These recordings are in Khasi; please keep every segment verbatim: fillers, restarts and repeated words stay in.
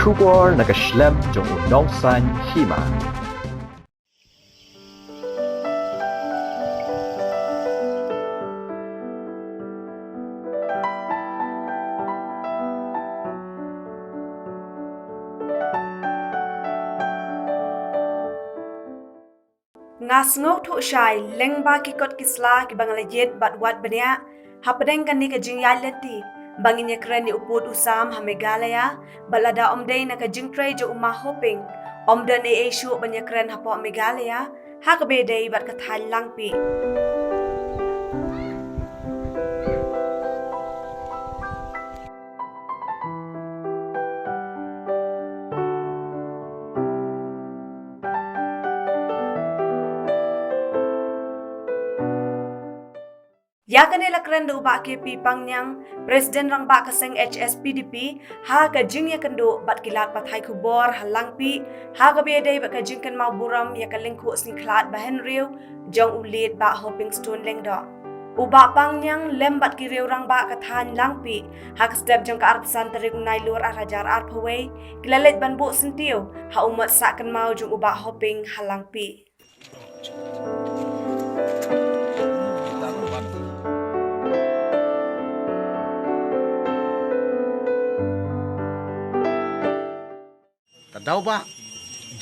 Khubor na ka shlem jong u nongsan hima. Nga sngewthuh shai lyngba ki kot ki sla kiba nga la ïit bad wad bniah hapdeng kane ka jingïaid lynti ba ngin ïakren ïa u pud u sam ha Meghalaya, bad lada ym dei na ka jingtrei jong u Ma Hoping, ym don ei ei shuh ban ïakren hapoh Meghalaya ha kaba ïadei bad ka thaiñ Langpih. Ïa kane la kren da u Bah K P Pangniang, President Rangbah ka seng H S P D P, ha ka jingïakynduh bad ki lad pathai khubor ha Langpih ha kaba ïadei bad ka jingkynmaw burom ïa ka lyngkhuh sngi khlad ba hynriew jong u late Bah Hoping Stone Lyngdoh. U Bah Pangniang lem bad ki riew rangbah ka thaiñ Langpih ha ka step jong ka arphew san tarik u Nailur arhajar arphew wei ki la leit ban buh syntiew ha u mot sah kynmaw jong u Bah Hoping ha Langpih. Ka daw ba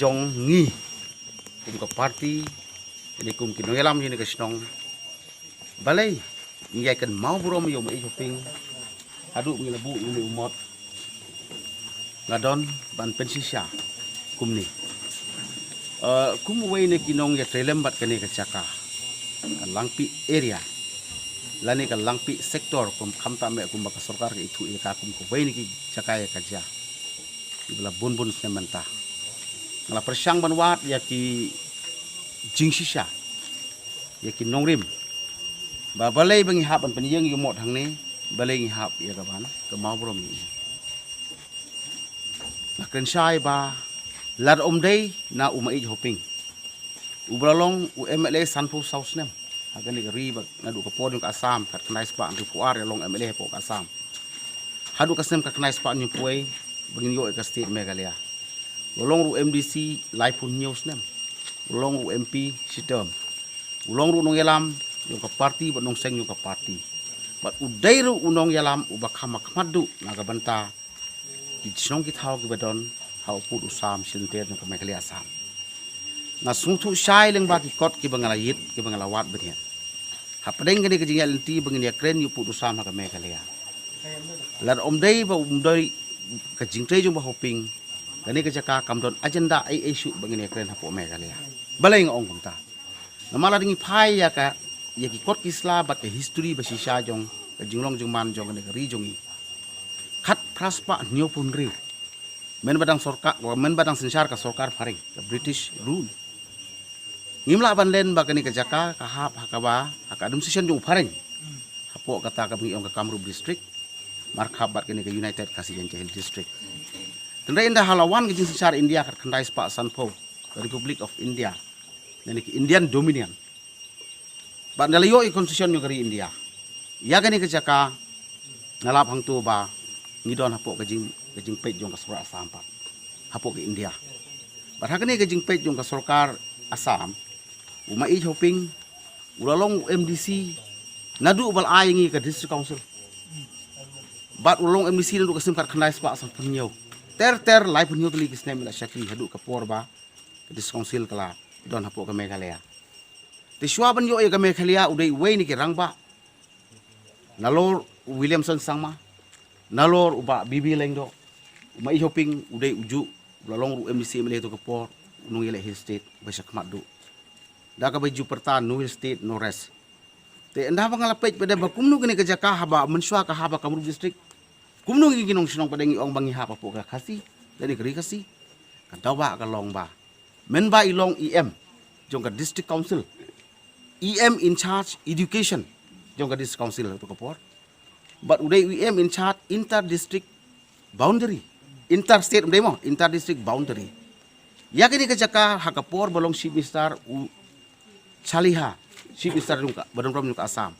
jong ngi kum ka party, ne kum ki nongïalam ïa kane ka shnong, balei ngi ïa kynmaw burom ïa u Ma H Hoping haduh ngi la buh ïa une u mot. Nga don ban pynshisha kumne. Eh, kum uwei na ki nongïatreilang bad kane ka jaka, ka Langpih area lane ka Langpih sector, kum khamtam eh kumba ka sorkar ka ithuh ïa ka kum kawei na ki jaka ïa ka jia kiba la bun bun snem mynta. Nga la pyrshang ban wad ïa ki jingshisha, ïa ki nongrim, ba balei ba ngi hap ban pynïeng ïa u mot hangne, balei ngi hap ïa ka ban kynmaw burom ïa u. Nga kren shai ba lada ym dei na u Ma H Hoping, uba la long u M L A sanphew saw snem ha kane ka ri, ba naduh ka por jong ka Assam khatkhyndai spah hynriewphew ar ïa long M L A hapoh ka Assam, haduh ka snem khatkhyndai spah hynñiewphew wei ba ngin ïoh ïa ka state Meghalaya. U la long ruh u M D C laiphew hynñiew snem. U la long ruh u M P shi term. U la long ruh u nongïalam jong ka party bad nongseng jong ka party. Bad u dei ruh u nongïalam uba kham ha khmat duh na ka bynta ki shnong ki thaw kiba don ha u pud u sam shilynter jong ka Meghalaya Assam. Nga sngewthuh shai lyngba ki kot kiba nga la ïit, kiba nga la wad bniah hapdeng kane ka jingïaid lynti ba ngin ïakren ïa u pud u sam ha ka Meghalaya. Lada ym dei ba ym dei ka jingtrei jong u Bah Hoping, kane ka jaka kam don agenda ei ei shuh ba ngin ïakren hapoh Meghalaya. Balei nga ong kumta? Namar lada ngi phai ïa ka, ïa ki kot ki sla bad ka history ba shisha jong ka jinglong jingman jong kane ka ri jong ngi, khatphra spah hynñiewphew hynriew, mynba dang sorkar, mynba dang synshar ka sorkar phareng, ka British rule, ngim lah ban len ba kane ka jaka ka hap ha kaba, ha ka administration jong u phareng, hapoh kata kaba ngi ong ka Kamrup District markhap bad kane ka United Khasi Jaintia Hills District. Hynrei ynda ha la wan ka jingsynshar India khatkhyndai spah sanphew, ka Republic of India, lane ka Indian Dominion, bad ynda la ïoh ïa ka Constitution jong ka ri India, ïa kane ka jaka nga lap hangto ba ngi don hapoh ka jing, ka jingpeit jong ka sorkar Assam pat hapoh ka India. Bad ha kane ka jingpeit jong ka sorkar Assam, u Ma H Hoping u la long u M D C naduh ba la ai ïa ngi ka District Council. Bad u la long M D C naduh ka snem khatkhyndai spah sanphew hynñiew. Ter ter laiphew hynñiew tylli ki snem i la shakri haduh ka por ba ka District Council ka la don hapoh ka Meghalaya. Te shuwa ban ïoh ïa ka Meghalaya u dei uwei na ki rangbah, nalor u Williamson Sangma, nalor u Bah B B Lyngdoh, u Ma H Hoping u dei u juh u la long ruh u M D C M L A ha kato ka por, u nongïaleh Hill State ba sha khmat duh. Da kaba ju pyrta no Hill State, no rest. Te ynda ba nga la peit pat de ba kumno kane ka jaka haba mynshuwa ka hap ha Kamrup District, kumno ngi ki nongshnong pat de ngi ong ba ngi hap hapoh ka Khasi lane ka Ri Khasi. Ka daw ba ka long ba mynba i long E M jong ka District Council, E M in charge education jong ka District Council ha kato ka por, bad u dei E M in charge inter district boundary, inter state ym dei mo, inter district boundary. Ïa kane ka jaka ha ka por ba long Chief Minister u Chaliha, Chief Minister jong ka, ba don burom jong ka Assam,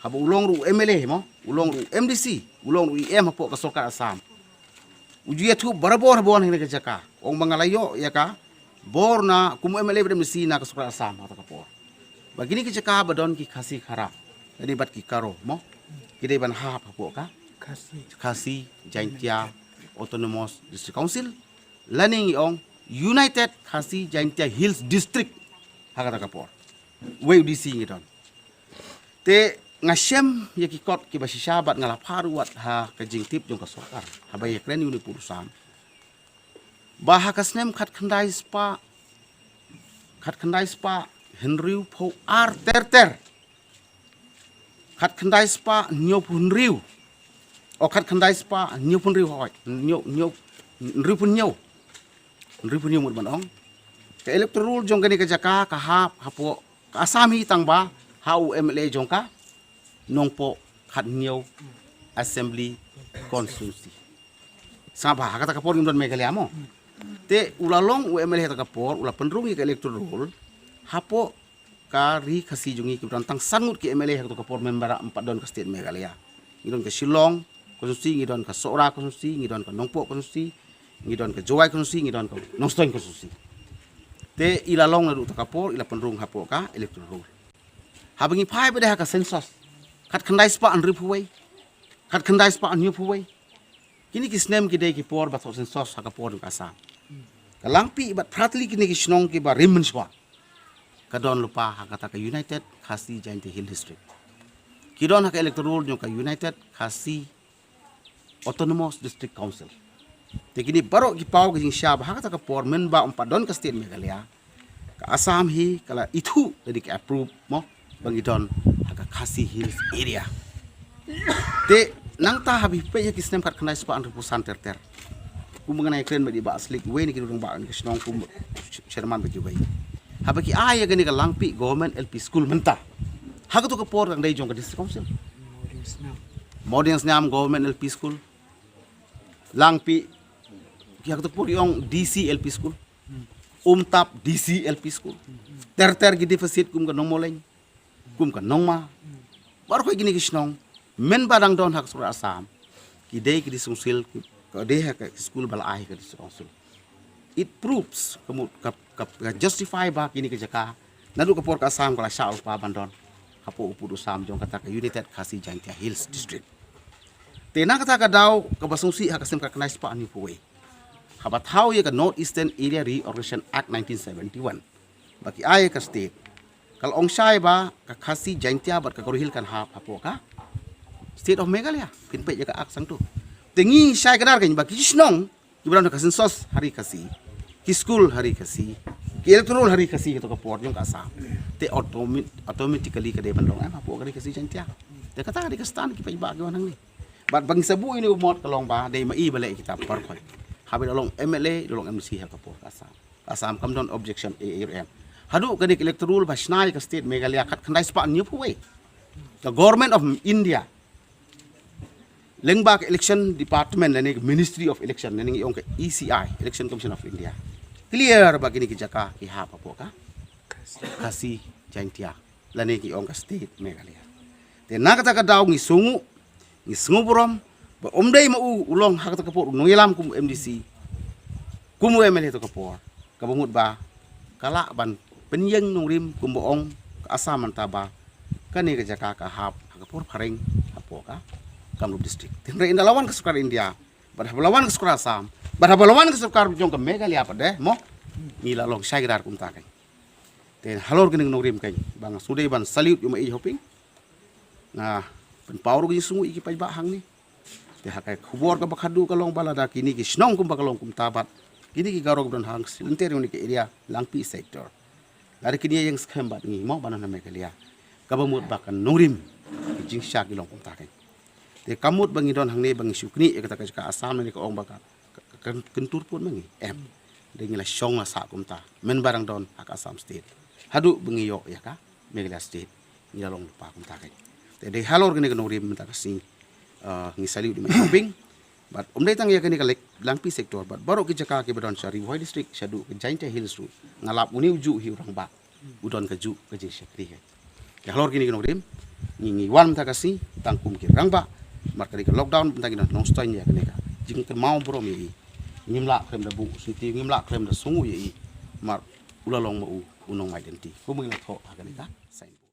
haba u long ruh u M L A mo, u long ruh u M D C, u long ruh u E M hapoh ka sorkar Assam, U ju ïathuh barabor ha bor ha kane ka jaka. Ong ba nga la ïoh ïa ka bor na kum u M L A bad M D C na ka sorkar Assam ha kata ka por. Ba kine ki jaka ba don ki Khasi Khara, lane bad ki Garo mo, ki dei ban hap hapoh ka Khasi Jaintia Autonomous District Council, lane ngi ong United Khasi Jaintia Hills District ha kata ka por. Wei u D C ngi don. Te nga shem ïa ki kot kiba shisha bad nga la phah ruh wat ha ka jingtip jong ka sorkar haba ïakren ïa une u pud u sam, ba ha ka snem khatkhyndai spah, khatkhyndai spah hynriewphew ar ter ter, khatkhyndai spah hynñiewphew hynriew, o khatkhyndai spah hynñiewphew hynriew, hooid, hynñiew, hynñiew, hynriewphew hynñiew, hynriewphew hynñiew mut ban ong, ka electoral roll jong kane ka jaka ka hap hapoh ka Assam hi tang ba ha u M L A jong ka Nongpoh Khathynñiew Assembly Constituency. Sngap ba ha kata ka por ngim don Meghalaya mo. Te u la long u M L A ha kata ka por, u la pynrung ïa ka electoral roll hapoh ka ri Khasi jong ngi kiba don tang san ngut ki M L A ha kata ka por, mynba ym pat don ka state Meghalaya. Ngi don ka Shillong constituency, ngi don ka Sohra constituency, ngi don ka Nongpoh constituency, ngi don ka Jowai constituency, ngi don ka Nongstoiñ constituency. Te i la long naduh kata ka por, i la pynrung hapoh ka electoral roll. Haba ngi phai pat de ha ka census, khatkhyndai spah hynriewphew wei, khatkhyndai spah hynñiewphew wei. Kine ki snem ki dei ki por ba thoh census ha ka por jong ka Assam. Ka Langpih bad phra tylli kine ki shnong kiba rim mynshuwa ka don lypa ha kata ka United Khasi Jaintia Hill District. Ki don ha ka electoral roll jong ka United Khasi Autonomous District Council. Te kine baroh ki paw ka jingshisha ba ha kata ka por mynba ym pat don ka state Meghalaya, ka Assam hi ka la ithuh lane ka approve mo ba ngi don ha ka Khasi Hills area. Te nangta haba phi peit ha ki snem khatkhyndai spah hynriewphew san ter ter, kumba nga ïakren bad i Bah Slik, wei na ki rangbah ka shnong, kum chairman bad kiwei, haba ki ai ïa kane ka Langpih Government L P School mynta ha kata ka por tang dei jong ka District Council. Mawdingsniam Government L P School, Langpih, ki ha kata ka por i ong D C L P School, Umtap D C L P School, ter ter ki deficit kum ka Nongmawlein, kum ka Nongma, baroh kine ki shnong mynba dang don ha ka sorkar Assam, ki dei ki District Council, ka dei ha ka school ba la ai ka District Council. It proves, ka mut, ka, ka, ka justify ba kine ki jaka naduh ka por ka Assam ka la shah lypa ban don hapoh u pud u sam jong kata ka United Khasi Jaintia Hills District. Te na kata ka daw kaba sngewsih ha ka snem khatkhyndai spah hynñiewphew wei, haba thaw ïa ka North Eastern Area Reorganization Act nineteen seventy-one, ba ki ai ïa ka state, ka la ong shai ba ka Khasi Jaintia bad ka Garo Hill kan hap hapoh ka State of Meghalaya. Phin peit ïa ka act sangtu. Te ngi shai kdar kein ba ki shnong kiba don ha ka census ha ri Khasi, ki school ha ri Khasi, ki electoral ha ri Khasi ha kata ka por jong ka Assam, te automi-, automatically ka dei ban long em hapoh ka ri Khasi Jaintia. Te kata ka dei ka stand ki paidbah ki wan hangne. Bad ba ngi sa buh ïa une u mot ka long ba dei ma i ba leh ïa kita baroh khoit. Haba i la long M L A, i la long M D C ha ka por ka Assam, ka Assam kam don objection ei ei ruh em. Haduh kane ka electoral ba shna ïa ka state Meghalaya khatkhyndai spah hynñiewphew wei, ka Government of India lyngba ka Election Department lane ka Ministry of Election lane ngi ong ka E C I, Election Commission of India, clear ba kine ki jaka ki hap hapoh ka Khasi Jaintia lane ki ong ka state Meghalaya. Te na kata ka daw ngi sngew, ngi sngew burom ba ym dei ma u u long ha kata ka por u nongïalam kum u M D C, kum u M L A ha kata ka por, kaba mut ba ka lah ban pynïeng nongrim kumba ong ka Assam mynta ba kane ka jaka ka hap ha ka por phareng hapoh ka Kamrup District. Te hynrei ynda la wan ka sorkar India, bad haba la wan ka sorkar Assam, bad haba la wan ka sorkar jong ka Meghalaya pat de mo, ngi la long shai kdar kumta kein. Te halor kane ka nongrim kein ba nga sngewdei ban salute ïa u Maieit Hoping. Nga pynpaw ruh ka jingsngew ïa ki paidbah hangne. Te ha ka khubor kaba khadduh ka long ba lada kine ki shnong kumba ka long kumta bad kine ki Garo kiba don hangta lynter ïa une ka area Langpih sector, lada kine ïeng skhem bad ngi mo ban don ha Meghalaya, kaba mut ba ka nongrim, ki jingshisha ki long kumta kein. Te ka mut ba ngi don hangne ba ngi shu knieh ïa kata ka jaka Assam ne ka ong ba ka, ka, ka kyntur pud ma ngi em. Dei ngi la shong la sah kumta mynba dang don ha ka Assam State haduh ba ngi ïoh ïa ka Meghalaya State, ngi la long lypa kumta kein. Te dei halor kane ka nongrim mynta ka sngi, ah, ngi salute ïa u Maieit Hoping. Bad ym dei tang ïa kane ka Lek-, Langpih sector bad baroh ki jaka kiba don sha Ri Bhoi District, shaduh ka Jaintia Hills ruh, nga lap une u juh hi u rangbah u don kajuh ka jingshakri hi. Te halor kine ki nongrim, ngi, ngi wan mynta ka sngi tang kum ki rangbah, namar ka dei ka lockdown, mynta ngi don ha Nongstoiñ ïa kane ka jingkynmaw burom ïa i. Ngim lah khlem da buh syntiew, ngim lah khlem da sngew ïa i. Mar u la long ma u u nongmai lynti. Kumba ngi la thoh ha kane ka signboard.